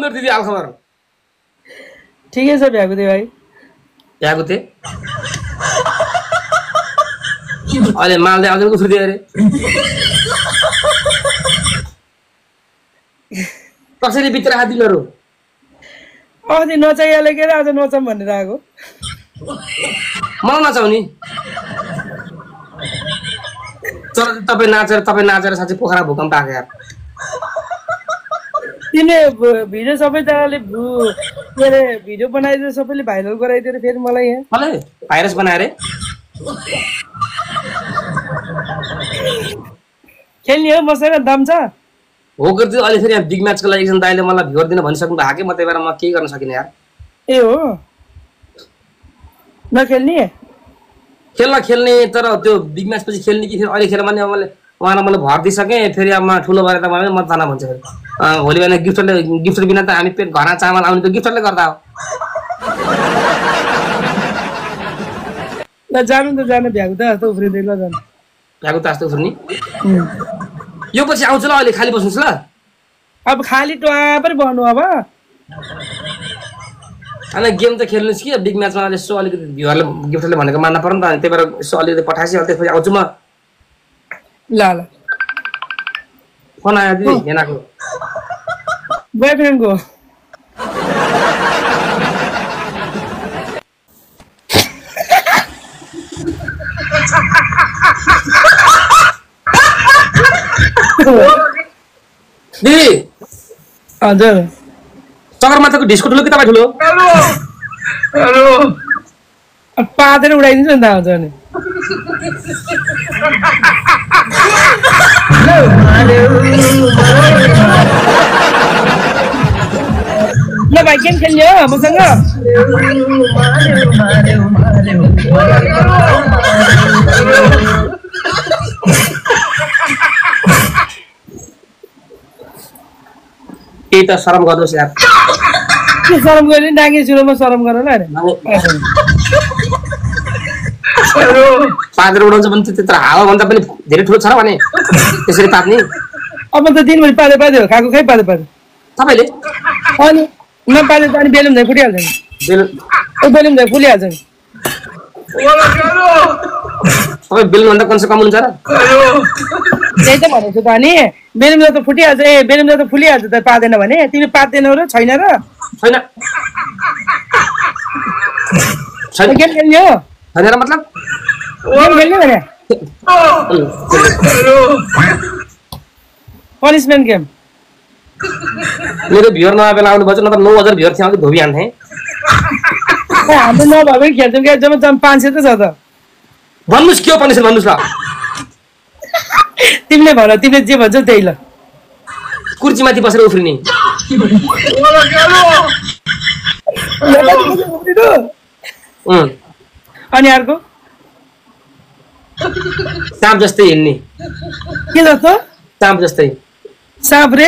मेरो दिदी हालखबर ठिकै छ भ्यागुते भाइ भ्यागुते अहिले मालले आउँदैन कसरी दियो अरे कसरी बित्र हात दिनहरू अस्ति नचाहिहाले के आज नचाम भनेर आएको मलाई नचाउने चल तपाईँ नाचेर साँच्चै पोखरा भूकम्प आएको यार तिमीले भिडियो सबैजनाले के अरे भिडियो बनाइदिएर सबैले भाइरल गराइदिएर फेरि मलाई यहाँ मलाई भाइरस बनाएर खेल्ने हो मसँग दम छ हो गर्दै अहिले फेरि यहाँ बिग म्याचको लागि एकजना दाइले मलाई भ्युअर दिन भनिसक्नु भएको के म त्यही भएर म केही गर्न सकिनँ यार ए हो नखेल्ने खेल्ने तर त्यो बिग म्याच पछि खेल्ने कि फेरि अहिले खेल भने मैले उहाँलाई मैले भर दिइसकेँ फेरि अब ठुलो भएर त मलाई म थाना भन्छ फेरि भोलि बिहान गिफ्टले बिना त हामी पेट घरमा चामल आउने त गिफ्टले गर्दा हो ल जानु त जानु भ्यागु त जस्तो उफ्रिँदै ल जानु भ्यागु त जस्तो उफ्रिने यो पछि आउँछु ल अहिले खाली बस्नुहोस् ल अब खाली टुवा पनि बस्नु अब अनि गेम त खेल्नुहोस् कि बिग म्याचमा यसो अलिकति भ्युअरले गिफ्टले भनेको मान्न पर्यो नि त त्यही भएर यसो अलिकति पठाएपछि अनि त्यसपछि आउँछु म ल ल फोन आयो दिदी हेनाको बोयफ्रेन्डको दिदी हजुर सगरमाथाको ढिस्को ठुलो कि तपाईँ ठुलो पातेर उडाइदिन्छ नि त हजुर नि ल भाइ गेम खेल्ने हो मसँग त्यही त शरम गर्नुहोस् यार के शरम गर्ने नाङ्गे सुरुमा शरम गर ल पातेर उडाउँछ भने त्यत्रो हावाभन्दा पनि धेरै ठुलो छ र भने त्यसरी पात्ने अब त दिनभरि पाले पाल्यो खाएको खै पाले पाल्यो तपाईँले अनि नपाले त अनि बेलुन झै फुटिहाल्छ नि बेलुन झै फुलिहाल्छ नि तपाईँ बेलुनभन्दा कन्से कम हुन्छ र त्यही त भनेको त अनि बेलुन त फुटिहाल्छ ए बेलुन त फुलिहाल्छ त पादैन भने तिमी पात्दैनौ र छैन र छैन गेम खेल्ने हो छैन र मतलब गेम खेल्ने भने पनिसमेन्ट गेम मेरो भ्युअर नभए बेला आउनु भएछ नत्र 9000 भ्युअर थियो धोबी हान्थे हाम्रो नभए खेल्छौँ क्या जम्मा 500 त छ त भन्नुहोस् के हो पनिसमेन्ट भन्नुहोस् ल तिमीले भन तिमीले जे भन्छौ त्यही ल कुर्सीमाथि बसेर उफ्रिने अनि अर्को साँप जस्तै हिँड्ने के जस्तो साँप जस्तै साँप रे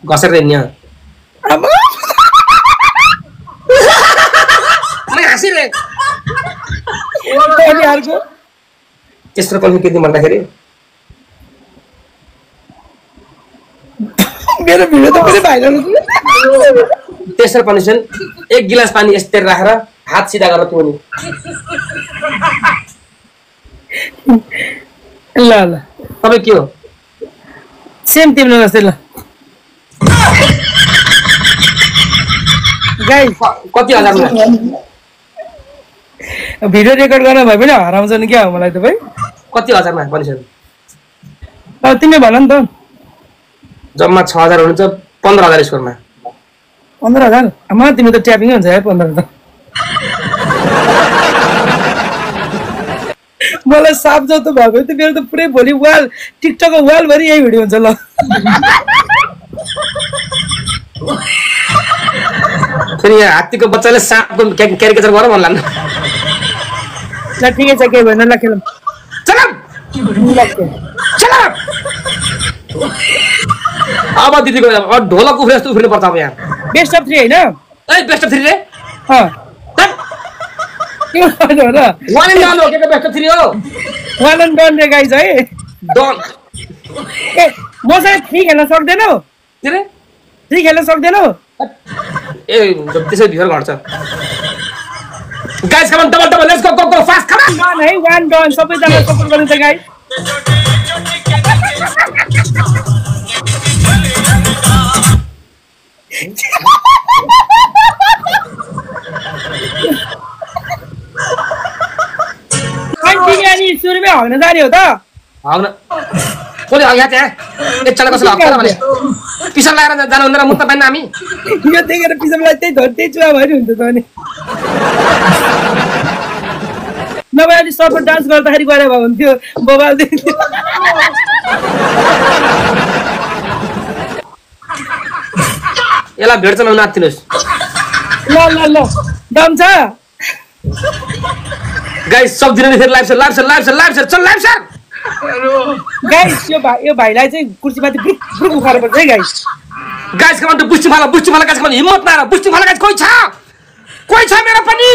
घसेर हिँड्ने अर्को तेस्रो पनि के भन्दाखेरि मेरो भिडियो त पनि भाइरल तेस्रो पनिसमेन्ट 1 गिलास पानी यस्तै राखेर हात सिधा गरेर पिउने ल ल तपाईँ के हो सेम तिम्रो जस्तै ल गाइस कति हजारमा भिडियो रेकर्ड गर्न भए पनि हराउँछ नि क्या मलाई त भाइ कति हजारमा पनिसमेन्ट अब तिमी भन नि त जम्मा 6000 हुन्छ 15000 स्कोरमा 15000 म तिमी त ट्यापिङ हुन्छ है 15 त मलाई साफ जस्तो भएको त मेरो त पुरै भोलि वाल टिकटकको वाल भरि यही भिडियो हुन्छ ल फेरि यहाँ हात्तीको बच्चाले साँपको क्यारिकेचर गर भन्ला ल ठिकै छ के भएन ल खेलौँ अब दिदीको ढोलक उफ्रे जस्तो उफ्रिनु पर्छ अब यहाँ बेस्ट अफ 3 हैन ए बेस्ट अफ 3 रे वान एन्ड डन हो के बेस्ट अफ 3 हो वान एन्ड डन रे गाइस है डन ए मसँग 3 खेल्न सक्दैनौ के रे 3 खेल्न सक्दैनौ ए त्यसै भियर घट्छ guys come on double let's go fast come done है वान डन सबैजना सपोर्ट गर्नु छ गाइस बिरयानी सुरुमै हग्न जाने हो त हग्न कोले हग्या त्यहाँ एकचोटि कसले हग्छ भने पिसन लगाएर जानु हुँदैन मुत्त पाइन हामी यो देखेर पिसमलाई त्यही धर्ते चुवा भरि हुन्छ त अनि नभए अलि सपोर्ट डान्स गर्दाखेरि गरे भए हुन्थ्यो बबाल दिन्थ्यो यसलाई भेट्छ न नाच्दिनुहोस् ल दम छ गाइस सब दिन फेरि लाइभ छ चल लाइभ सर गाइस यो भाइलाई चाहिँ कुर्सीमाथि ब्रुक ब्रुक उखाल्नु पर्छ है गाइस कम अन बुस्टी फाला गाइस कम हिम्मत नहार बुस्टी फाला गाइस कोही छ मेरो पनि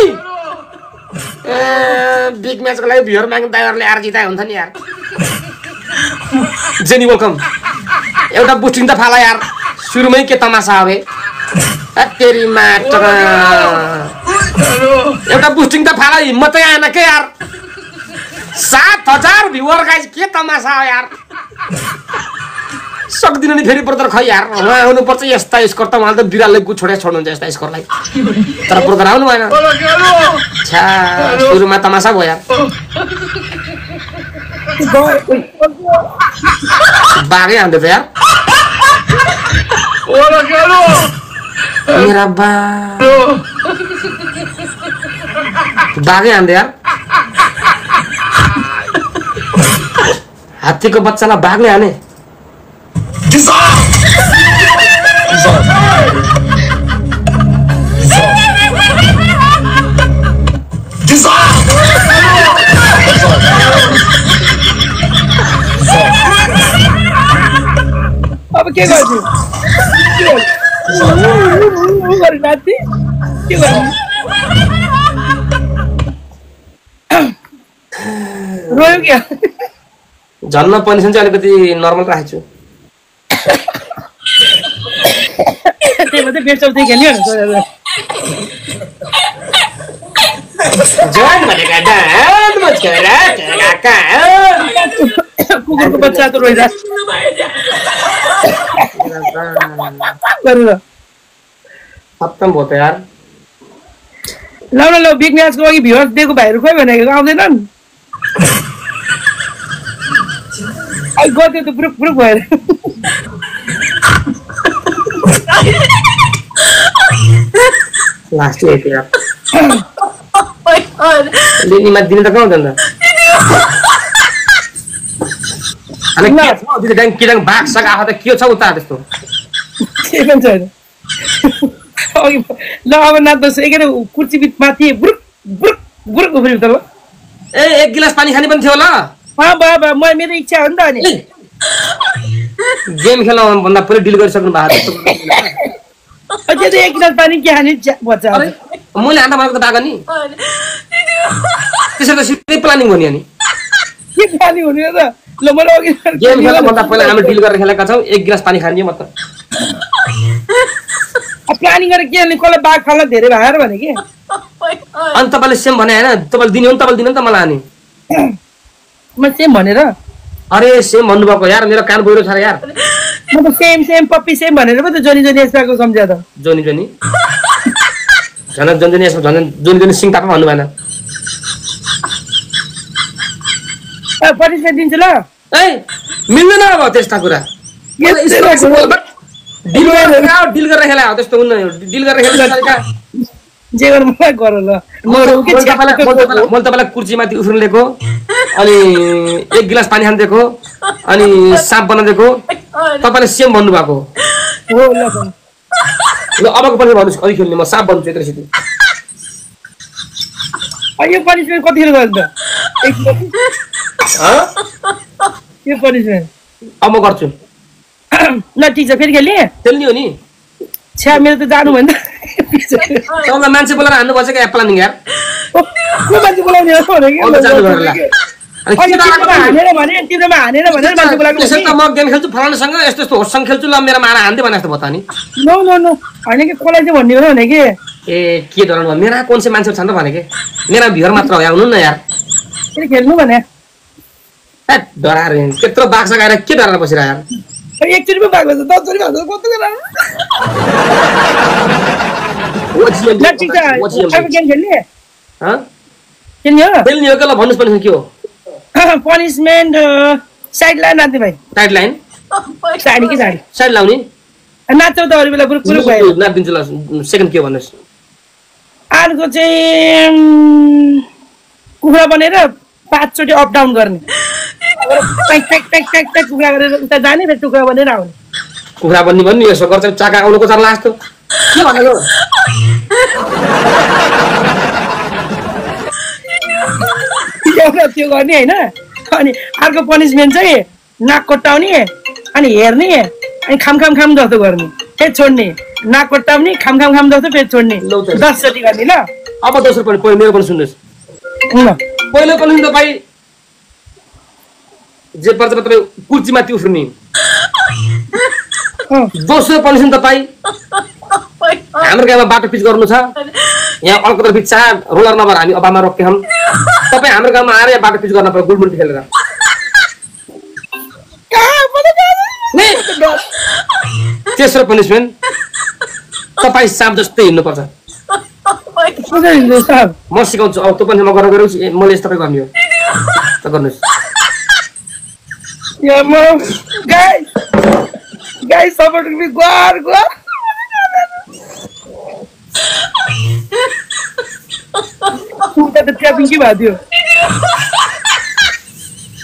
बिग म्याचको लागि भियर माग्ने दाइहरुले आएर जिताए हुन्छ नि यार जेनी वेलकम एउटा बुस्टिङ त फाला यार सुरुमै के तमासा हो बे तेरी माटका एउटा बुस्टिङ त फाला हिम्मतै आएन के यार 7000 भ्युअर गाइस के तमासा हो यार सक्दिन नि फेरि ब्रदर खै यार उहाँ आउनु पर्छ यस्ता स्कोर त उहाँ त बिरालले गु छोड्नुहुन्छ यस्ता स्कोरलाई तर ब्रदर आउनु भएन छा सुरुमा तमासा भयो यार बागे हान्दै त यार मेरा बागे हान्दै यार हात्तीको बच्चालाई बाघले हाने अब के गर्छु नाति के गर्नु रोयो क्या झन्न पनिसन चाहिँ अलिकति नर्मल राखेको छु त्यही मात्रै बेस्ट अफ खेल्ने कुकुरको बच्चा त रोइरहेको खत्तम भयो त यार ल बिग म्याचको लागि भ्युअर्स दिएको भाइहरू खोइ भनेको आउँदैनन् गर्थ्यो त ब्रुक ब्रुक भएर लास्ट यति यार लिनीमा दिने त कहाँ हुन्छ त अनि के छ दिदी डाङ किडाङ बाघ सग आफा त के छ उता त्यस्तो के भन्छ ल अब नाच्दछ एकै कुर्सी बिच माथि ब्रुक ब्रुक ब्रुक उफ्रियो त ल ए एक गिलास पानी खाने पनि थियो ल बाबा मेरो इच्छा हो नि त अनि गेम खेल्न भन्दा पुरै डिल गरिसक्नु भएको त्यो त एक गिलास पानी के खाने बच्चा मैले हान्दा भनेको त बाघ नि त्यसो त सिधै प्लानिङ हो नि अनि के प्लानिङ हुने त ल मलाई अघि गेम खेल्न भन्दा पहिला हामी डिल गरेर खेलेका छौँ एक गिलास पानी खाने मतलब प्लानिङ गरेर के अनि कसलाई बाघ खाल्न धेरै भएर भने के अनि तपाईँले सेम भने होइन तपाईँले दिने हो नि तपाईँले दिनु नि त मलाई अनि म सेम भनेर अरे सेम भन्नुभएको यार मेरो कान बोइरो छ यार म त सेम पप्पी सेम भनेर पो त जोनी यस्तो सम्झ्या त जोनी झन् जोनी यसमा झन् जोनी सिङ तापा भन्नु भएन पनिसमेन्ट दिन्छु ल ए मिल्दैन अब त्यस्ता कुरा डिल गरेर खेला हो त्यस्तो हुन्न डिल गरेर खेल्दा जे गर्नु मलाई गर ल मैले तपाईँलाई कुर्सीमाथि उफ्रिनु लिएको अनि एक गिलास पानी खान दिएको अनि साप बना दिएको तपाईँले सेम भन्नुभएको हो ल अबको पनि भन्नुहोस् कति खेल्ने म साप बन्छु एकैचोटि यो पनिसमेन्ट कतिखेर गर्नु त यो पनिसमेन्ट अब म गर्छु ल ठिक छ फेरि खेल्ने हो नि छ्या मेरो त जानु भएन तपाईँलाई मान्छे बोलाएर हान्नु पर्छ क्या प्लानिङ यार मान्छे बोलाउने तिम्रोमा हानेर भनेर मान्छे बोलाएको म गेम खेल्छु फलानासँग यस्तो होस्टसँग खेल्छु ल मेरो मारा हान्दै भने जस्तो भयो त नि नो होइन कि कसलाई चाहिँ भन्ने हो भने कि ए के डराउनु भयो मेरा कोन चाहिँ मान्छेहरू छन् र भने कि मेरा भ्युर मात्र हो यहाँ हुनु न यार फेरि खेल्नु भने ए डराएर त्यत्रो बाघ सकाएर के डराएर बसिरह यार एकचोटि पो भएको छ 10 चोटि भएको छ कस्तो गरेर ल ठिक छ अब गेम खेल्ने खेल्ने हो खेल्ने हो के ल भन्नुहोस् पनिसमेन्ट के हो पनिसमेन्ट साइड लाइन नाच्ने भाइ टाइट लाइन साडी कि साडी साइड लाउने नाच्छौ त अरू बेला ग्रुप ग्रुप भयो नाचिदिन्छु ल सेकेन्ड के हो भन्नुहोस् अर्को चाहिँ कुखुरा बनेर 5 चोटि अप डाउन गर्ने ट्याक ट्याक ट्याक ट्याक ट्याक कुखुरा गरेर उता जाने फेरि टुक्रा बनेर आउने कुखुरा बन्ने भन्ने यसो गर्छ चाका आउनुको चल्ला जस्तो के भनेको एउटा त्यो गर्ने होइन अनि अर्को पनिसमेन्ट चाहिँ नाक कोट्टाउने अनि हेर्ने अनि खाम खाम खाम जस्तो गर्ने फेरि छोड्ने नाक कोट्टाउने खाम खाम खाम जस्तो फेरि छोड्ने 10 चोटि गर्ने ल अब दोस्रो पनि पहिलो मेरो पनि सुन्नुहोस् पहिलो पनि तपाईँ जे पर्छ तपाईँ कुर्चीमाथि उफ्रिने दोस्रो पनि तपाईँ हाम्रो गाउँमा बाटो पिच गर्नु छ यहाँ अलकत्र बिच रोलर नभएर हामी अभावमा रोक्के हौँ तपाईँ हाम्रो गाउँमा आएर यहाँ बाटो पिच गर्न पर्यो गुडमुन्टी खेलेर तेस्रो पनिसमेन्ट तपाईँ साँप जस्तै हिँड्नुपर्छ म सिकाउँछु अब त्यो पनि म गरेर गरौँ मैले यस्तो गर्ने हो त गर्नुहोस् guys support me go उता त ट्र्यापिङ के भएको थियो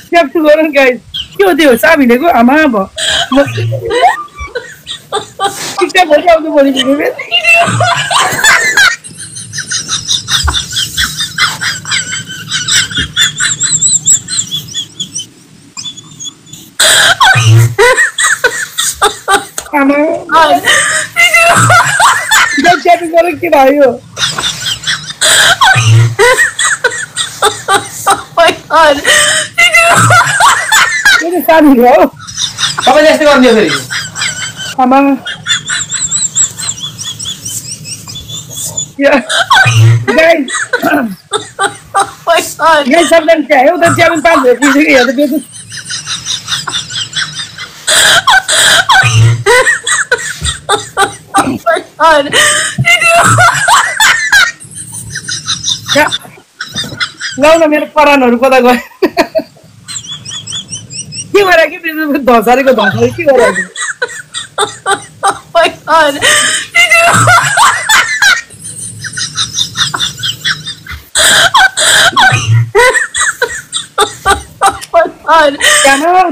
ट्र्यापिङ गर न गाइस के हो त्यो साब हिँडेको आमा भयो म टिकटक भरि आउँछु भोलि भिडियो आमा ट्र्यापिङ गर के भयो सानी हो तपाईले यस्तै गर्ने हो फेरि आमा गाइस सबैले चाहिँ उता च्याबिन 5 हो कि हेर त बेच्नु ल मेरो परानहरु कता गयो के गरे कि धसारेको धसारे के गरे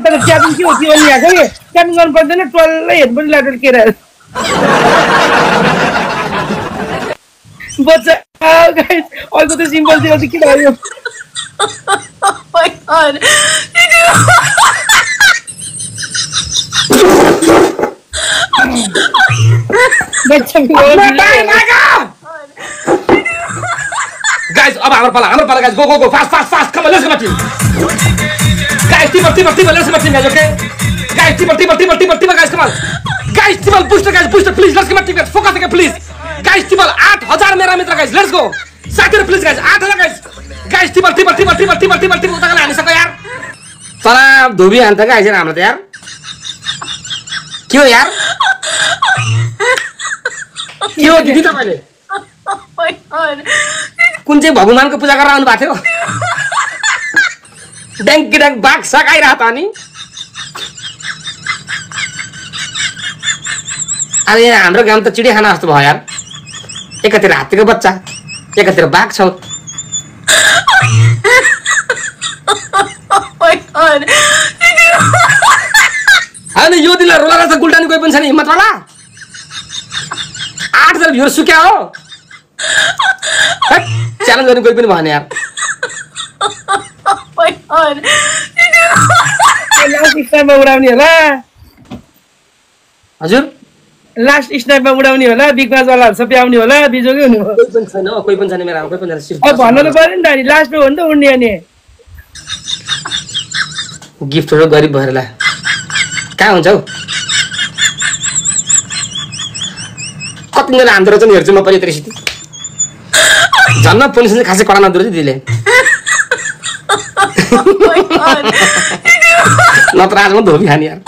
तर च्यापिङ के हो त्यो नि आएको कि च्यापिङ गर्नु पर्दैन टल्लै हेर्नु पनि लाटेर केरा बच्चा गाइस अहिले त सिम्पल थियो के भयो guys अब हाम्रो पाला guys go fast come on let's go team guys team let's go team guys okay guys team guys come on guys team booster please let's go team focus again please guys team 8000 मेरा मित्र guys let's go साथीहरु please guys 8000 guys team उता गएर हानि सक यार तला धोबी Hunt guys हाम्रो त यार के हो यार के हो दिदी तपाईले कुन चाहिँ भगवानको पूजा गरेर आउनु भएको थियो ड्याङ बाघ सकाइरा त अनि अरे हाम्रो गाउँ त चिडियाखाना जस्तो भयो यार एकातिर हात्तीको बच्चा एकातिर बाघ छ अनि यो दिनलाई रोला राजा गुल्टानी कोही पनि छैन हिम्मत वाला 8000 भ्युर सुक्या हो च्यालेन्ज गर्ने कोही पनि भएन यार लास्ट स्नाइपमा उडाउने होला हजुर लास्ट स्नाइपमा उडाउने होला बिग बाज वालाहरु सबै आउने होला बिजोकै हुनु हो कोही पनि छैन कोही पनि छैन मेरो कोही पनि छैन अब भन्नु त पर्यो नि त अनि लास्टमा हो नि त उड्ने अनि गिफ्टहरु गरिब भएरला कहाँ हुन्छ हौ कतिजना हान्दो रहेछ नि हेर्छु म पनि त्यसरी झन्न पुलिसले खासै कडा नदो रहेछ दिले नत्र आज म धोबी खाने यार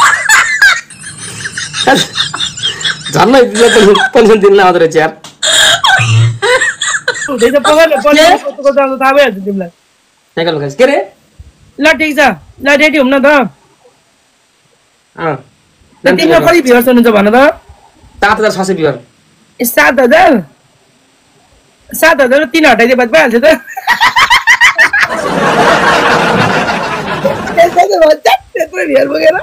झन्न पुलिसले दिन नआउँदो रहेछ यार हुँदैछ पकड कस्तो जान्छ थाहा भइहाल्छ तिमीलाई साइकल खास के रे ल ठिक छ ल रेडी हुँ न त तिमीलाई कति भ्युअर्स हुनुहुन्छ भन त 7,600 भ्युअर 7,000 7,000 3 हटाइदिए बाद भइहाल्छ त त्यत्रो भ्युअर बोकेर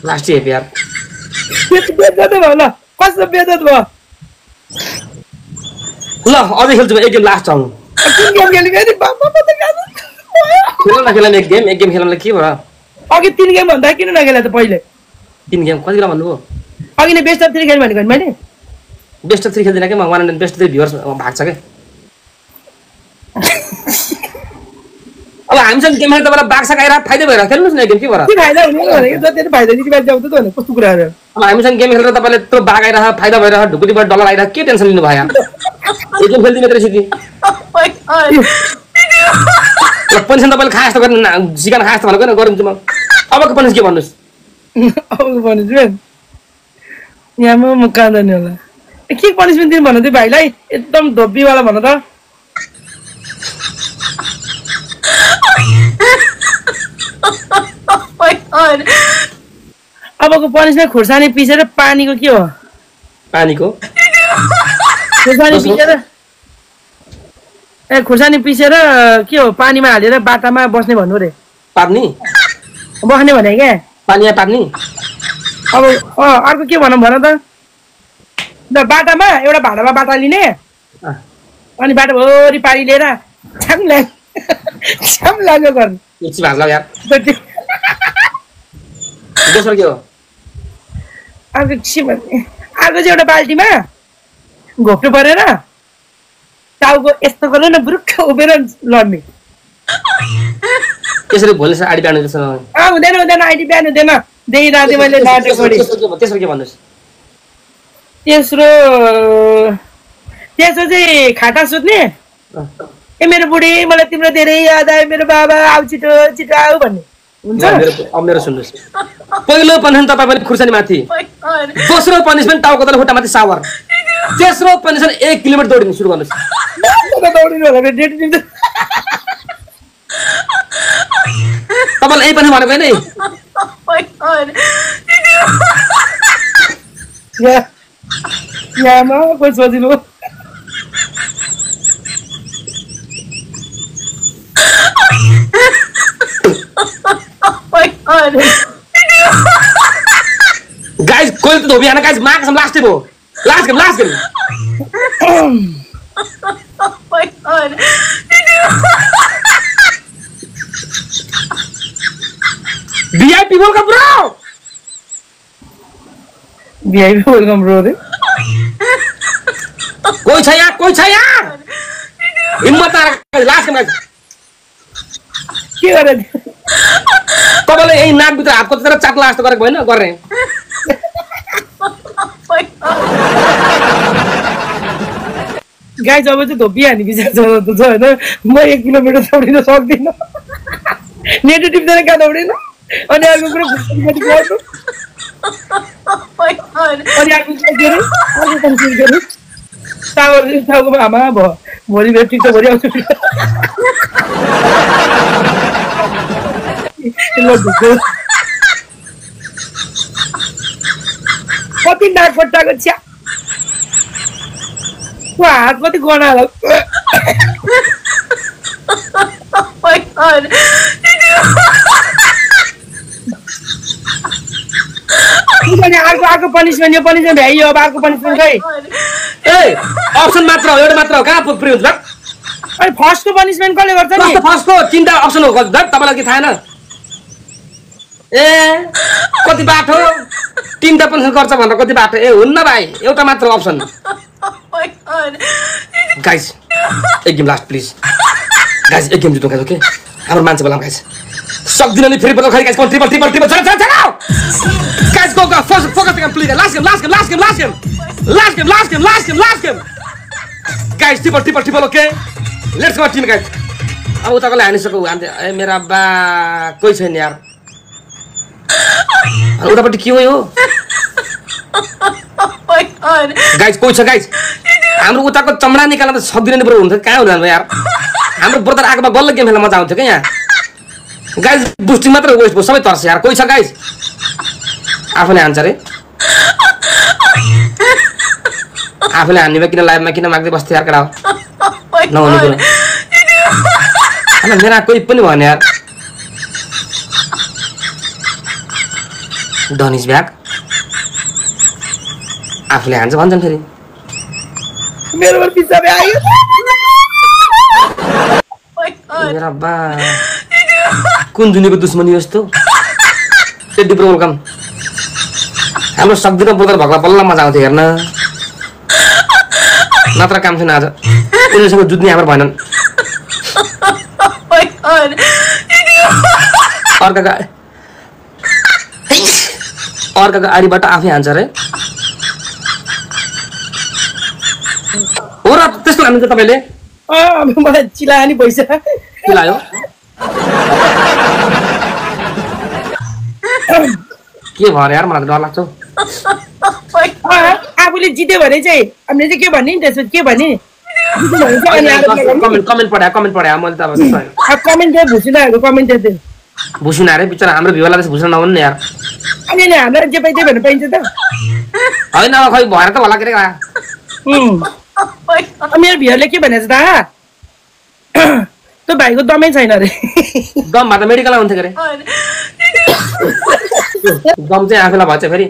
लास्ट हेप यार बेज्जत भयो ल कस्तो बेज्जत भयो ल अझै खेल्छु म एक गेम लास्ट आउँ कुन गेम खेल्ने फेरि बाबा म त खेल एक गेम खेल्नलाई के भयो अघि 3 गेम भन्दा किन नखेला त पहिले 3 गेम कति बेला भन्नुभयो अघि नै बेस्ट अफ 3 खेल्नु भनेको नि मैले बेस्ट अफ 3 खेल्दिन के म 100 बेस्ट अफ 3 भ्युअर्स भाग्छ के अब हामीसँग गेम खेल्दा बेला बाक्सा गाइरा फाइदा भएर खेल्नुस् न गेम के भएर के फाइदा हुने भनेको जति फाइदा नि बाहिर जाउँछ त भने कस्तो कुराहरु अब हामीसँग गेम खेलेर तपाईले त्यो बाग आइरह फाइदा भइरह ढुकुटीबाट डलर आइरह के टेन्सन लिनु भयो यार एक गेम खेल्दिन मात्रै सिधि पेन्सन तपाईले खास त गर्न सिकान खास त भनेको न गरिन्छ म अबको पनिस के भन्नुस् अबको पनिसमेन्ट यहाँ म काँदैन होला के पनिसमेन्ट दिनु भन्नु थियो भाइलाई एकदम धोबीवाला भन्नु त अबको पनिसमेन्ट खुर्सानी पिसेर पानीको के हो पानीको खुर्सानी पिसेर खुर्सानी पिसेर के हो पानीमा हालेर बाटामा बस्ने भन्नु रे पार्नी बस्ने भने क्या पानीमा पार्नी अब अर्को के भनौँ भन त बाटामा एउटा भाँडामा बाटा लिने अनि बाटा भरि पारी लिएर छ्याम लाग्यो गर्नु एकछिन भाग ल यार दोस्रो के हो अर्को चाहिँ एउटा बाल्टीमा घोप्नु परेर टाउको यस्तो गरेर न बुरुक्क उभिएर लड्ने त्यसरी भोलि आडी बिहान जस्तो हुँदैन आइडी बिहान हुँदैन त्यही राति मैले नाटेको तेस्रो के भन्नुहोस् तेस्रो चाहिँ खाटा सुत्ने ए मेरो बुढी मलाई तिम्रो धेरै याद आयो मेरो बाबा आऊ छिटो छिटो आऊ भन्ने हुन्छ अब मेरो सुन्नुहोस् पहिलो पनिसमेन्ट तपाईँ पनि खुर्सानी माथि दोस्रो पनिसमेन्ट टाउको तल खुट्टा माथि सावर तेस्रो पनिसमेन्ट 1 किलोमिटर दौडिनु सुरु गर्नुहोस् तपाईँलाई यही पनि भनेको होइन यहाँमा कोही सोचिनु गाइस कोही त धोबी हाना गाइस मार्क्स लास्ट भयो last game VIP welcome bro VIP welcome bro रे कोही छ यहाँ हिम्मत लास्ट गेम गाइस के गरे तपाईले यही नाकभित्र हातको तर चाट्ला जस्तो गरेको होइन गर्ने गाइस अब चाहिँ धोबी हानी विचार छ होइन म 1 किलोमिटर दौडिन सक्दिनँ नेगेटिभ टिप्दैन कहाँ दौडिन अनि अर्को कुरो अनि अर्को टाउकोमा आमा भयो भोलि भेट ठिक छ भोलि आउँछु कति नाक पट्टाको छ्या हात कति गना अर्को पनिसमेन्ट यो पनिसमेन्ट भ्याइ अब अर्को पनिसमेन्ट खै ए अप्सन मात्र हो एउटा मात्र हो कहाँ पुग्यो हुन्छ अनि फर्स्टको पनिसमेन्ट कसले गर्छ नि फर्स्टको 3टा अप्सन हो तपाईलाई के थाहा न ए कति बाटो 3टा पनिसमेन्ट गर्छ भनेर कति बाटो ए हुन्न भाइ एउटा मात्र अप्सन गाइस एक गेम लास्ट प्लिज गाइस एक गेम जित्नु गाइस ओके हाम्रो मान्छे बोलाम गाइस सक्दिन नि फेरि बोलाउ गाइस कोन ट्रिपल चला guys go first focus game please last game Last game. Guys, triple, okay? Let's go team guys. अब उताकोले हानिसक्यो ए मेरा बा कोही छैन यार उतापट्टि के हो यो गाइस कोही छ गाइस हाम्रो उताको चमडा निकाल्न त सक्दिन नि ब्रो हुन्छ कहाँ हुँदैन यार हाम्रो ब्रदर आगोमा बल्ल गेम खेल्न मजा आउँथ्यो के यहाँ गाइस बुस्टिङ मात्र वेस्ट भयो सबै तर्छ यार कोही छ गाइस आफूले हान्छ रे आफूले हान्ने भए किन लाइभमा किन माग्दै बस्थे यार केटा नहुने कुरा अनि मेरा कोही पनि भएन यार डन इज ब्याक आफूले हान्छ भन्छन् फेरि मेरो वर पिछाबे आयो मेरा बा कुन दुनियाँको दुश्मनी हो यस्तो टेडी ब्रो वेलकम हाम्रो सक्दिन ब्रदर भक्ला बल्ल मजा आउँथ्यो हेर्न नत्र काम छैन आज उनीहरूसँग जुत्ने हाम्रो भएनन् अर्काको आडीबाट आफै हान्छ रे हो र त्यस्तो हान्नु त तपाईँले मलाई चिलायो नि पैसा चिलायो के भयो यार मलाई डर लाग्छ आफूले जित्यो भने चाहिँ हामीले चाहिँ के भन्ने नि त्यसपछि के भन्ने कमेन्ट पढायो मैले त कमेन्ट चाहिँ भुसिनाहरूको कमेन्ट चाहिँ भुसिना रे बिचरा हाम्रो भिउलाई चाहिँ भुसिना नहुनु नि यार अनि हामीलाई जे पाइ त्यही भन्नु पाइन्छ त होइन अब खै भएर त होला के रे मेरो भिउले के भनेछ त त्यो भाइको दमै छैन रे दम भए त मेडिकल आउँथ्यो के अरे दम चाहिँ आफैलाई भन्छ फेरि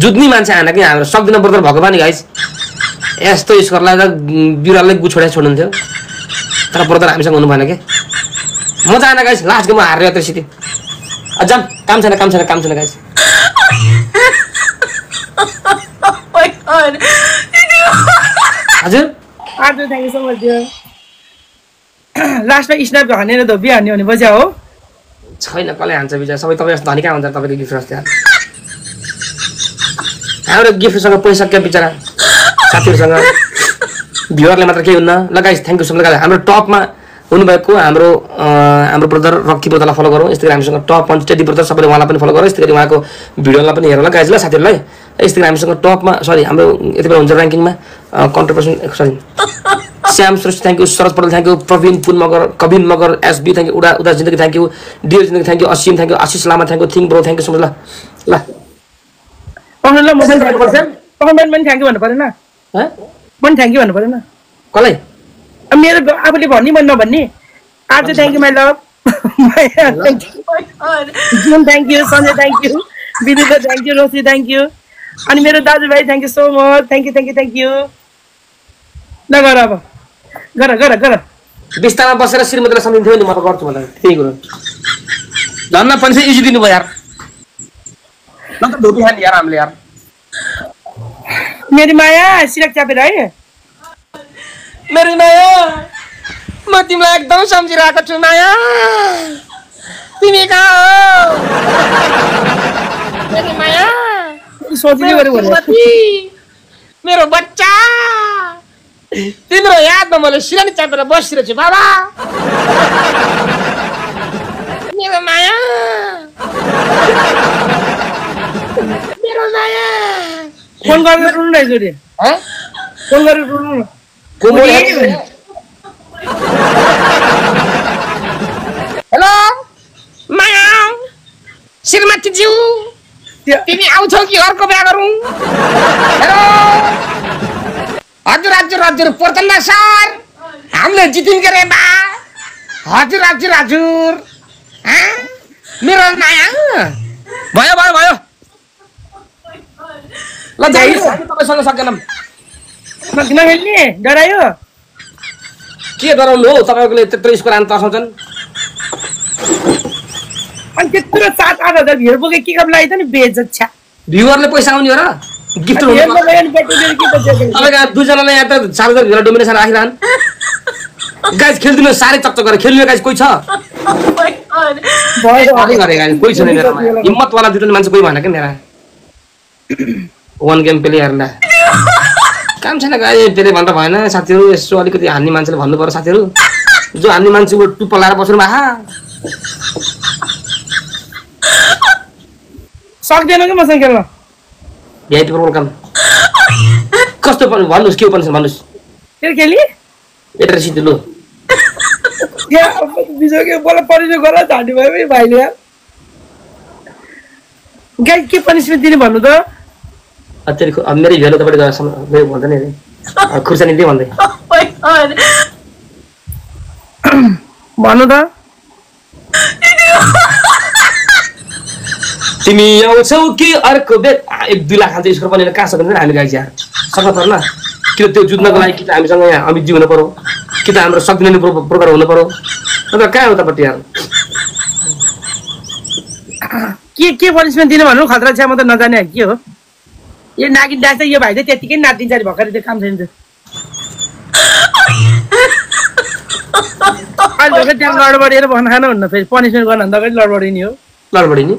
जुत्ने मान्छे आएन कि हाम्रो सक्दिन ब्रदर भएको पनि गाइस यस्तो स्कोरलाई त बिरालले गुछोडा छोड्नुहुन्थ्यो तर ब्रदर हामीसँग हुनु भएन के मजा आएन गाइस लास्ट गेममा हारेर त्यसरी अझम काम छैन गाइस हजुर आज थ्याङ्क यू सो मच दियो लास्टमा स्न्याप हानेर धोबी हान्ने भने बजा हो छैन कसले हान्छ बिचरा सबै तपाईँ जस्तो धनी कहाँ हुन्छ तपाईँको गिफ्ट रस्ते हाम्रो गिफ्टसँग पैसा क्या बिचरा साथीहरूसँग भ्युअरले मात्र केही हुन्न ल guys thank you so much हाम्रो टपमा हुनुभएको हाम्रो ब्रदर रक्की ब्रदरलाई फलो गरौँ यस्तै हामीसँग टप टेडी ब्रदर सबैले उहाँलाई पनि फलो गरौँ यस्तै गरी उहाँको भिडियोलाई पनि हेरौँ ल गाइस ल साथीहरूलाई यस्तै गरी हामीसँग टपमा सरी हाम्रो यति बेला हुन्छ ऱ्याङ्किङमा contribution sorry Shyam Shrestha thank you Sharad Patel thank you Praveen Pun Magar Kabin Magar SB thank you उदा जिन्दगी थ्याङ्क यू डियर जिन्दगी thank you Asim thank you Ashish Lama thank you thing bro thank you so much ल कमेन्ट पनि थ्याङ्क यू भन्नु परेन पनि थ्याङ्क यू भन्नु परेन कसलाई मेरो आफूले भन्ने मन नभन्ने आज थ्याङ्क यू माई लभ जुन thank you Sanjay thank you Vidita thank you Rosy thank you अनि मेरो दाजुभाइ thank you so much thank you ल गर अब गर बिस्तारमा बसेर श्रीमतीलाई सम्झिन्थ्यो नि म त गर्छु मलाई त्यही कुरो धन्न पनि इजी दिनुभयो यार न त धोबी खाने यार हामीले यार मेरी माया सिरक च्यापेर है मेरी माया म तिमीलाई एकदम सम्झिरहेको छु माया तिमी कहाँ हो मेरी माया मेरो बच्चा तिम्रो यादमा मैले सिरानी चापेर बसिरहेको छु बाबा मेरो माया फोन गरेर रुनु न जोडी फोन गरेर रुनु हेलो माया श्रीमती ज्यू तिमी आउँछौ कि अर्को बिहा गरौँ हेलो हजुर प्रचण्ड सर हामीले जितिन् के रे बा हजुर मेरो माया भयो ल तपाईँसँग सकेनौँ किन खेल्ने डरायो के गराउनु हो तपाईँकोले त्यत्रो स्कोर आउनु तर्साउँछन् अनि त्यत्रो 7-8 हजार भ्युर बोके के काम लाग्यो त नि बेइज्जत छ भ्युअरले पैसा आउने हो र गिफ्ट तपाईँको दुईजनाले यहाँ त 4,000 भ्युअर डोमिनेसन राखिरहन् गाइस खेल्दिनु साह्रै चक्चक गरेर खेल्ने गाइस कोही छ कोही छैन मेरोमा हिम्मतवाला जुट्ने मान्छे कोही भएन क्या मेरा 1 गेम प्लेयरलाई काम छैन गाई पेले भनेर भएन साथीहरु यसो अलिकति हान्ने मान्छेले भन्नु पर्यो साथीहरु जो हान्ने मान्छेको टुप्पो लाएर बस्नु आहा सक्दैन के मसँग खेल्न भिआइपी प्रोग्राम कस्तो भन्नुस् के पर्छ भन्नुस् फेरि खेली एट्रेसिटी लो बिजोके बोला परिचय गरा झाडी भयो भाइले यार गाई के पनिसमेन्ट दिने भन्नु त अत्याधिक मेरो भेलो तपाईले मेरो भन्दैन नि खुर्सानी दिए भन्दै भन्नु त तिमी आउँछौ कि अर्को बेट 1-2 लाख खान्छ स्कोर पनि कहाँ सक्दैन हामी गाइस यार सक्न पर्ला कि त्यो जुत्नको लागि कि त हामीसँग यहाँ अमितजी हुनु पर्यो कि त हाम्रो सक्दिने प्रोग्राम हुनु पर्यो अन्त कहाँ हो तपाईँ यार के पनिसमेन्ट दिने भन्नु खतरा छ म त नजाने के हो यो नागिन डान्स यो भाइ चाहिँ त्यतिकै नाचिन्छ अरे भर्खरै त्यो काम छैन अहिले त्यहाँ लडबडेर बनाएन हुन्न फेरि पनिसमेन्ट गर्न भन्दा अगाडि लडबडिने हो लडबडिने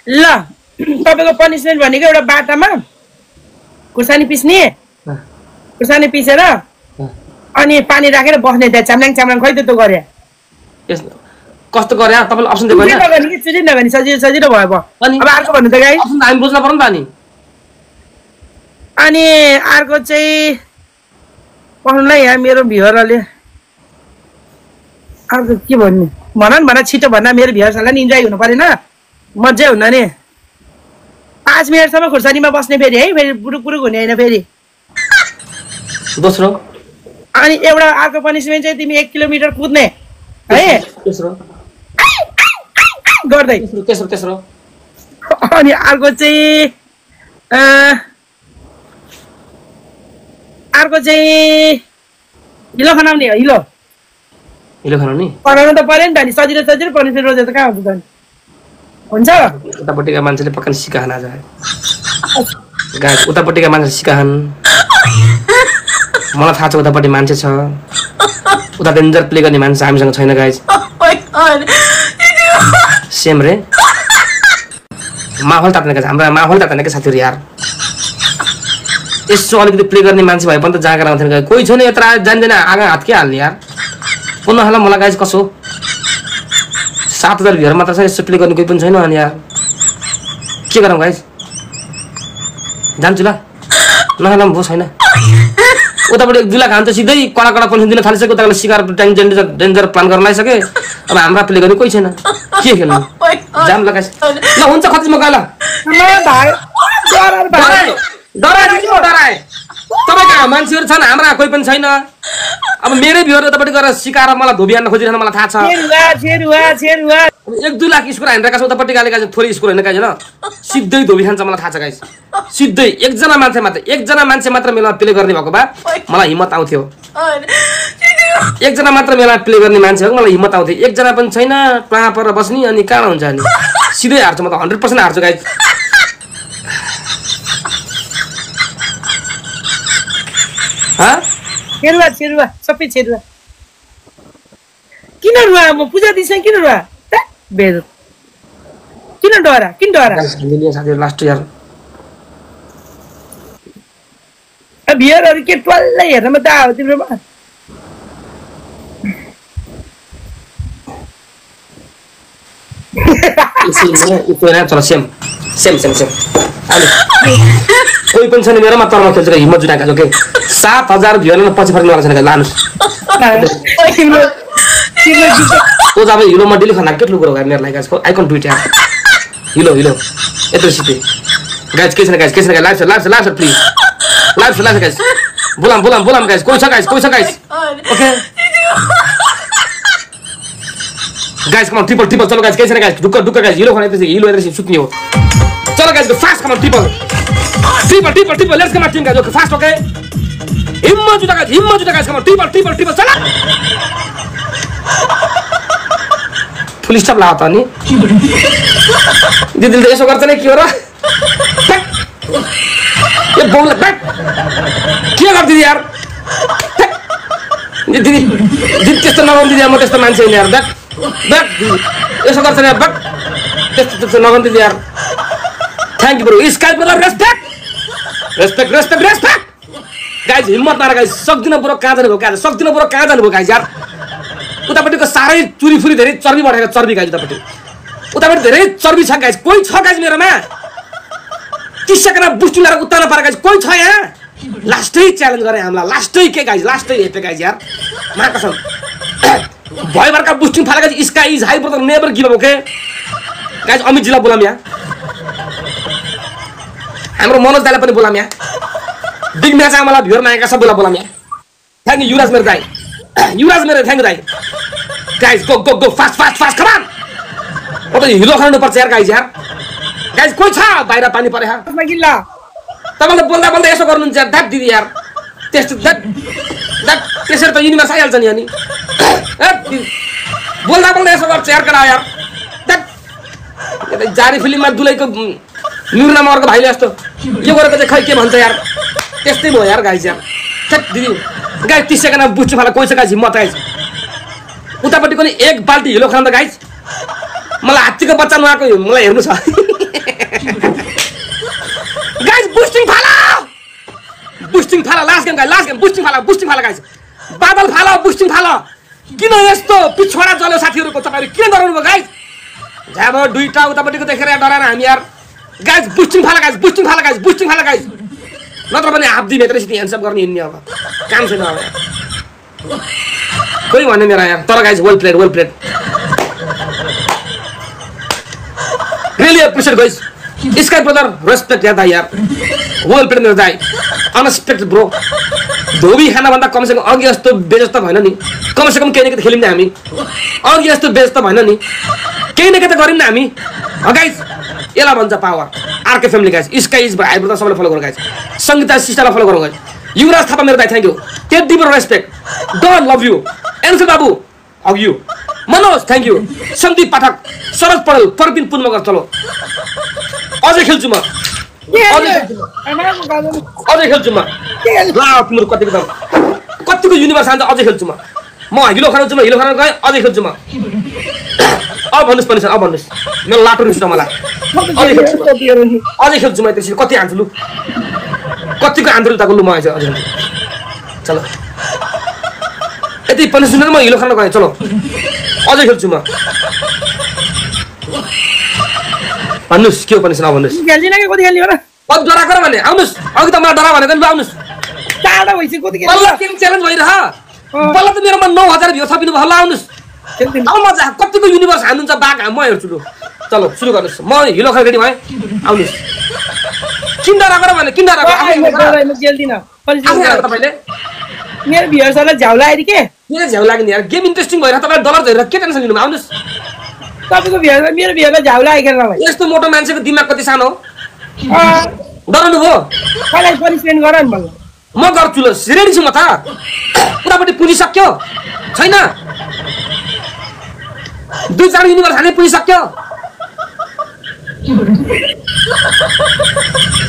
ल तपाईँको पनिसमेन्ट भनेको एउटा बाटामा खुर्सानी पिस्ने खुर्सानी पिसेर अनि पानी राखेर बस्ने त्यहाँ चाम्लाङ चाम्लाङ खै त्यो गरे कस्तो गरे तपाईले अप्सन दिएको हैन नगर्ने कि चुली नगर्ने सजिलो भयो अब अर्को भन्नु त गाई अप्सन हामी बुझ्न पर्छ नि अनि अर्को चाहिँ पढ्नुलाई यहाँ मेरो भ्युअरले अर्को के भन्नु भन छिटो भन्दा मेरो भ्युअर्सहरूलाई नि इन्जोय हुनु परेन मजा हुन्न नि 5 मिनटसम्म खुर्सानीमा बस्ने फेरि है फेरि पुरुक पुरुक हुने होइन फेरि दोस्रो अनि एउटा अर्को पनिसमेन्ट चाहिँ तिमी 1 किलोमिटर कुद्ने है तेस्रो गर्दै तेस्रो अनि अर्को चाहिँ हिलो खनाउने हो हिलो खनाउने बनाउनु त पर्यो नि त नि सजिलो पनिसमेन्ट रोजेर त कहाँ हुन्छ त हुन्छ उतापट्टिका मान्छेले पक्का सिकाहन आज गाइस उतापट्टिका मान्छेले सिकाहन मलाई थाहा छ उतापट्टि मान्छे छ उता डेन्जर प्ले गर्ने मान्छे हामीसँग छैन गाइस सेम रे माहौल तात्ने गाइस हाम्रो माहौल तात्ने के साथीहरु यार यसो अलिकति प्ले गर्ने मान्छे भए पनि त जाँगर आउँथेन गाइस कोही छैन यत्र जान्दैन आगा हात के हाल्ने यार पुनः होला मलाई गाइस कसो 7000 भ्युअर मात्र छ यसो प्ले गर्ने कोही पनि छैन अनि यार के गरौँ गाइस जान्छु ल नहला भो छैन उताबाट 1-2 लाख हान्छ सिधै कडा कडा पनि दिन थालिसक्यो उताले शिकार ट्याङ डेन्जर प्लान गर्न लागिसके अब हमरा प्ले गर्ने कोही छैन के खेल्नु जाम ल गाइस ल हुन्छ खत्तम म गएला डराए तपाईका मान्छेहरु छन् हाम्रा कोही पनि छैन अब मेरै भ्युअर उतापट्टि गएर सिकाएर मलाई धोबिहान्न खोजिरहन मलाई थाहा छ 1-2 लाख स्कोर हानेका छ उतापट्टि गाले गाइस थोरै स्कोर हैन गाइस हैन सिधै धोबिहान्छ मलाई थाहा छ गाइस सिधै एकजना मान्छे मात्र मेलामा प्ले गर्ने भएको भए मलाई हिम्मत आउँथ्यो एकजना मात्र मेलामा प्ले गर्ने मान्छे हो मलाई हिम्मत आउँथ्यो एकजना पनि छैन प्ला पर बस्नी अनि कहाँ हुन्छ अनि सिधै हार्छु म त 100% हार्छु गाइस हा छेरुवा सबै छेरुवा किन रुवा म पूजा दिस किन रुवा बेद किन डरा हामीले साथीहरु लास्ट यार बियरहरु के टल्लै हेर्न म त आयो तिम्रोमा चलो सेम कोही पनि छैन मेरोमा तरमा खेल्छ हिम्मत जुटाएका छ के 7000 भ्युअरले पछि फर्किनु छैन लानुस् ओ जब हिलोमा डेली खाना के लुगो गरे मेरो लागि गाइस आइकन ट्विट यार हिलो यत्रो सिटे गाइस के छैन guys live please live guys बोलाम गाइस कोही छ guys okay guys come on triple चलो गाइस के छैन गाइस ढुक्क गाइस हिलो खाना यत्रो सुक्ने हो चलो guys fast com on triple let's come on team guys fast okay हिम्मत जुटा गाइस कम ऑन ट्रिपल चला फुल स्टॉप लाओ त नि दिदीले यसो गर्छ नि के हो र ए बोल बैक के गर्छ दिदी यार दिदी त्यस्तो नगर्नु दिदी म त्यस्तो मान्छे हैन यार बैक यसो गर्छ नि बैक त्यस्तो नगर्नु यार thank you bro sky brother respect respect respect respect guys हिम्मत नर गाइज सक्दिन ब्रो कहाँ जानुभयो कहाँ सक्दिन ब्रो कहाँ जानुभयो गाइज यार उतापट्टिको साह्रै चुरीफुरी धेरै चर्बी बढेको चर्बी गाइज उतापट्टि उतापट्टि धेरै चर्बी छ गाइज कोही छ गाइज मेरोमा 30 सेकेन्डमा बुस्टिङ गरेर उत्तान पारेको गाइज कोही छ यहाँ लास्टै च्यालेन्ज गरे हामीलाई लास्टै के गाइज लास्टै हेपे गाइज यार माकसम भयभरका बुस्टिङ फालेको guys sky is high brother never give up okay guys Amit जीलाई बोलाम यहाँ हाम्रो मनोज दाइलाई पनि बोलाम यहाँ बिग म्याच आमालाई भ्युर मागेका सबैलाई बोलाम यहाँ थ्याङ्क यू युवराज मेरो दाइ युवराज मेरो थ्याङ्क यू दाइ guys go go go fast fast fast come on अब हिलो खानु पर्छ यार गाइज कोही छ बाहिर पानी परे हा गिल्ला तपाईले बोल्दा बोल्दा यसो गर्नुहुन्छ यार ध्याट दिदी यार त्यस्तो ध्याट त्यसरी त युनिभर्स आइहाल्छ नि अनि बोल्दा बोल्दा यसो गर्छ यार केटा यार ध्याट जारी फिल्ममा दुलैको न्युरमा मर्को भाइले जस्तो यो गरेको चाहिँ खै के भन्छ यार त्यस्तै भयो यार गाइज यार ध्याट दिदी गाइज 30 सेकेन्डमा बुझ्छु फाला कोही छ गाइज हिम्मत गाइज उतापट्टि पनि एक बाल्टी हिलो खान त गाइज मलाई हात्तीको बच्चा नुहाएको मलाई हेर्नु छ गाइज बुस्टिङ फाला लास्ट गेम बुस्टिङ फाला गाइज बादल फाला बुस्टिङ फाला किन यस्तो पिछोडा जल्यो साथीहरुको तपाईहरु किन डराउनु भयो गाइज जाब दुईटा उतापट्टिको देखेर डराएर हामी यार गाइज बुस्टिङ फाला गाइज नत्र पनि हाफ दिने त्यसरी ह्यान्डसअप गर्ने हिँड्ने अब काम छैन अब कोही भन्ने मेरा यार तर guys well played really appreciate guys Sky brother respect यार दाइ यार वेल प्लेड मेरो दाइ अनएक्सपेक्टेड ब्रो धोबी खाना भन्दा कम से कम अघि जस्तो बेजस्ता भएन नि कम से कम केही न केही खेल्यौं नि हामी अघि जस्तो बेजस्ता भएन नि केही न केही त गर्यौं नि हामी गाइज एला भन्छ power RK family guys sky is भाइ ब्रदर सबैले फलो गर्नु गाइज संगीता सिस्टरलाई फलो गर्नु गाइज युवराज थापा मेरो दाइ thank you teddy bro respect done love you एन्सर बाबु hug you Manoj thank you Sandeep Pathak सरज पडल परबिन पुनमगर चलो अझै खेल्छु म अझै खेल्छु म ला तिम्रो कतिको युनिभर्स आन्छ अझै खेल्छु म हिलो खान गएँ अझै खेल्छु म अब भन्नुस् पनि अब भन्नुस् मेरो लाटो रिस मलाई अझै खेल्छु म त्यसरी कति हान्छु लु कतिको आन्तरिकताको लु म अझै चलो यति पनि सुनेर म हिलो खान गएँ चलो अझै खेल्छु म भन्नुस् के हो पनि सुना भन्नुस् खेल्दिन के कति खेल्ने हो र कति डराएको र भने आउनुस् अघि त मलाई डरा भनेको नि आउनुस् टाढा भइसक्यो कति खेल्ने बल्ल गेम च्यालेन्ज भइरह बल्ल त मेरोमा 9000 भ्यू थपिनु भयो ल आउनुस् अब मजा कतिको युनिभर्स हान्नुहुन्छ बाघ म हेर्छु लु चलो सुरु गर्नुस् म हिलो खान रेडी भएँ आउनुस् किन डराएको र भने किन डराएको म खेल्दिन तपाईले मेरो भ्युअर्सहरुलाई झ्याउ लाग्यो के किन झ्याउ लाग्यो नि यार गेम इन्ट्रेस्टिङ भइरह तपाईले डलर झरेर के टेन्सन लिनु आउनुस् तपाईको भ्युअर्स मेरो भ्युअर्सलाई झ्याउ लाग्यो के मलाई यस्तो मोटो मान्छेको दिमाग कति सानो हो डराउनु भो मलाई पनिशमेन्ट गर नि मलाई म गर्छु ल रेडी छु म त पुरापट्टि पुगिसक्यो छैन 2-4 युनिभर्स हाने पुगिसक्यो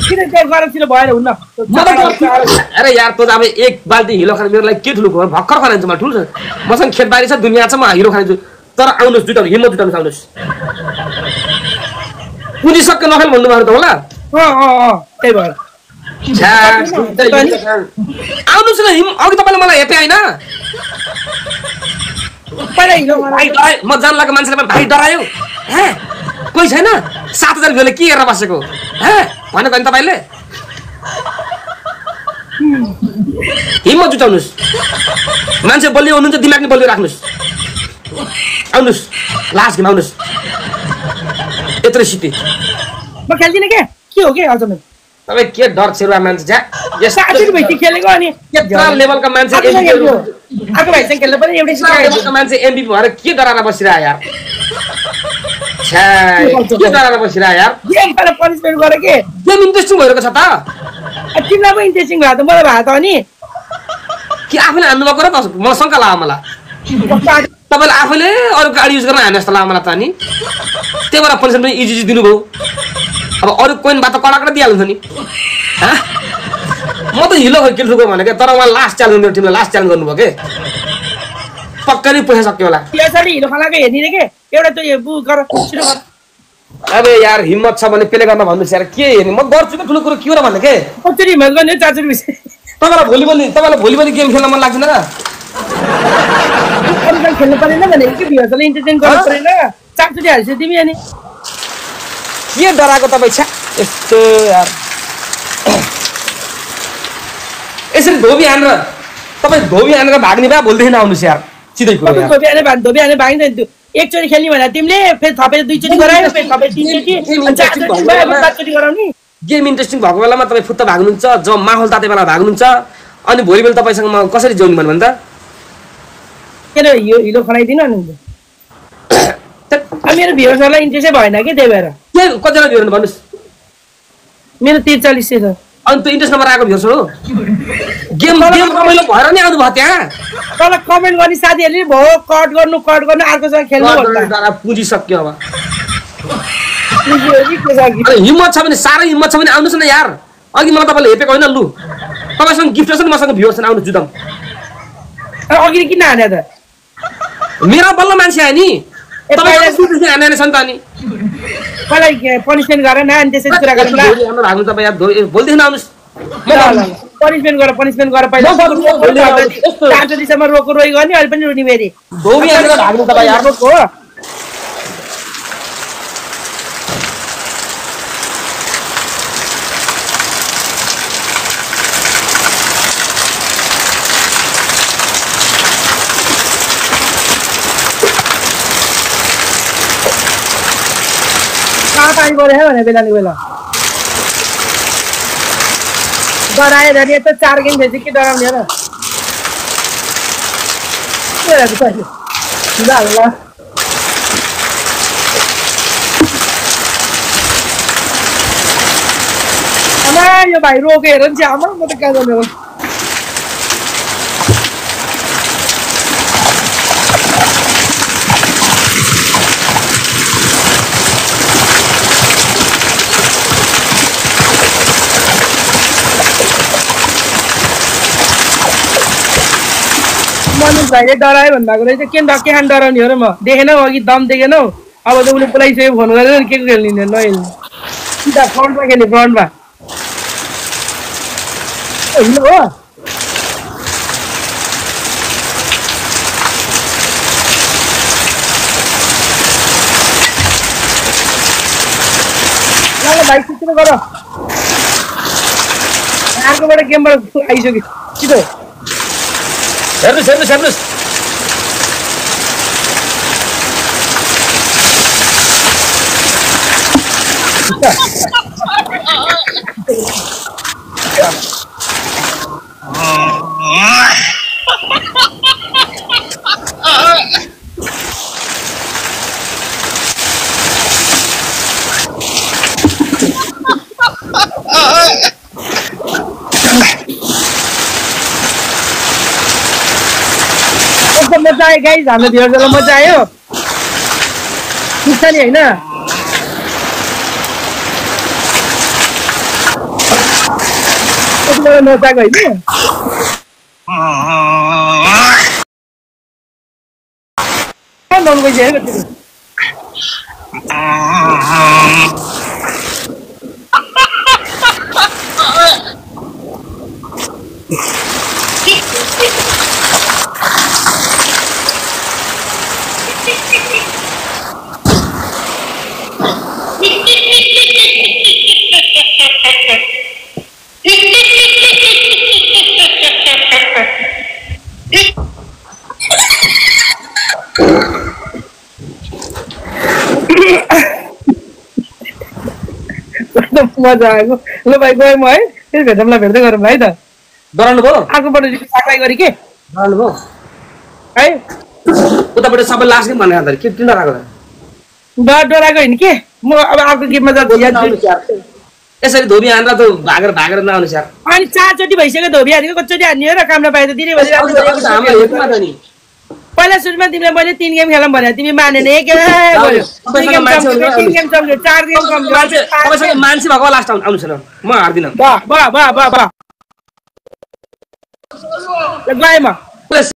किन त्यो गरमसिलो भएर हुन्न अरे यार त अब एक बाल्टी हिलो खाने मेरो लागि के ठुलो भर्खर खान्छ म ठुलो छ मसँग खेतबारी छ दुनिया छ म हिलो खान्छु तर आउनुस् दुईटा हिम्मत जुटाउनुस् आउनुस् पुगिसक्यो नखेल भन्नु भयो त होला त्यही भएर आउनुस् न अघि तपाईँले मलाई हेपे होइन म जान लागेको मान्छेले भाइ डरायो कोही छैन 7000 भ्यूले के हेरेर बसेको भनेको नि तपाईँले हिम्मत जुटाउनुस् मान्छे बलियो हुनुहुन्छ दिमाग नि बलियो राख्नुस् आउनुस् लास्ट गेम आउनुस् यत्रो सिटी म खेल्दिन के हो के आज म तपाईँ के डर छेरुवा मान्छे जा यस्तो भइसक्यो खेलेको अनि यत्रो लेभलका मान्छे आको भाइसँग खेल्नु पनि एउटै लेभलका मान्छे एमबी भएर के डराएर बसिरह यार के डराएर बसिरह यार गेमबाट पनिशमेन्ट गरे के गेम इन्ट्रेस्टिङ भइरहेको छ त तिमीलाई पनि इन्ट्रेस्टिङ भयो त मलाई भयो त अनि कि आफूले हान्नु भएको र त मलाई शङ्का लाग्यो मलाई तपाईँले आफैले अरू गाडी युज गर्न हाने जस्तो लाग्यो मलाई त अनि त्यही भएर पनिसमेन्ट पनि इजी दिनुभयो अब अरू कोइन बात कडाकडा दिइहाल्छ नि म त हिलो खेल्छु भनेको तर उहाँ लास्ट च्यालेन्ज मेरो टिमलाई लास्ट च्यालेन्ज गर्नुभयो के पक्कै नै पैसा सक्यो होला यसरी हिलो खालाको हेर्ने के एउटा त्यो बुक गर सुरु गर अबे यार हिम्मत छ भने पेले गर्न भन्नुहोस् यार के हेर्ने म गर्छु के ठुलो कुरो के हो र भन्ने के कचोरी हिम्मत गर्ने 400 रुपैयाँ तपाईँलाई भोलि गेम खेल्न मन लाग्दैन र अरू खेल्नु परेन भने के भिउजलाई इन्टरटेन गर्नु परेन 400 हाल्छ तिमी अनि के डराएको तपाईँ छ्या यस्तो यार यसरी धोबी हानेर तपाईँ धोबी हानेर भाग्ने भए भोलिदेखि नआउनुहोस् यार सिधै कुरो यार धोबी हाने भागिन्छ एकचोटि खेल्ने भने तिमीले फेरि थपेर दुईचोटि गरायो फेरि थपेर तीनचोटि अनि चारचोटि भयो पाँचचोटि गराउने गेम इन्ट्रेस्टिङ भएको बेलामा तपाईँ फुत्त भाग्नुहुन्छ जब माहौल ताते बेला भाग्नुहुन्छ अनि भोलि बेला तपाईँसँग म कसरी जोड्नु भन्नु त किन यो हिलो खनाइदिनु अनि मेरो भ्युअर्सहरूलाई इन्ट्रेस्टै भएन कि त्यही भएर के कतिजना भ्युअर भन्नुहोस् मेरो 43 छ अनि त्यो इन्ट्रेस्ट नम्बर आएको भ्युअर्स हो गेम रमाइलो भएर नि आउनु भयो त्यहाँ तल कमेन्ट गर्ने साथीहरूले भयो कट गर्नु अर्कोसँग खेल्नु पुँजी सक्यो अब हिम्मत छ भने साह्रै हिम्मत छ भने आउनुहोस् न यार अघि मलाई तपाईँले हेपेको होइन लु तपाईँसँग गिफ्ट छ नि मसँग भ्युअर्स आउनु जुदाम अघि किन हाने त मेरा बल्ल मान्छे आयो नि तपाईँले हाने छ नि त अनि मलाई पनिसमेन्ट गरेर न अनि त्यसरी कुरा गर्नु भाग्नु तपाईँ यार भोलिदेखि आउनुहोस् पनिसमेन्ट गर पहिला 4 सम्म रोको रोइ गर्ने अहिले पनि रुनी फेरि धोबी हानेर भाग्नु तपाईँ यार हो पानी पऱ्यो भने बेला डरायो धनी यस्तो 4 गेम खेल्छ के डराउने र यो भाइ रोको हेर नि आमा म त कहाँ जाने हो मनुष भाइले डरायो भन्नुभएको रहेछ के खान डराउने हो र म देखेनौ अघि दम देखेनौ अब त उसले बोलाइसक्यो फोन गरेर के खेल्ने नहेल्ने सिधा फ्रन्टमा खेल्ने फ्रन्टमा होइन हो ल भाइ छिटो गर अर्कोबाट गेमबाट आइसक्यो छिटो हेर्नुहोस् मजा आयो गाइस हाम्रो भ्युअर्सलाई मजा आयो ठिक छ नि होइन नचाएको होइन मजा आएको ल भाइ गएँ म है फेरि भेटौँला भेट्दै गरौँ है त डराउनु भयो अर्कोपट्टि साक्राई गरी के डराउनु भयो है उतापट्टि सबै लास्ट गेम भने के किन डराएको डराएको होइन के म अब अर्को गेममा जान्छु यसरी धोबी हानेर त भागेर नआउनुहोस् यार अनि 4 चोटि भइसक्यो धोबी हानेको कतिचोटि हान्ने हो र काम नपाए त दिने पहिला सुरुमा तिमीलाई मैले 3 गेम खेलौँ भने तिमी मानेन एक गेम गऱ्यो 3 game complete 3 game complete 4 game complete तपाईसँग मान्छे भएको लास्ट आउनु छैन म हार्दिन वाह वाह वाह वाह वाह गएँ म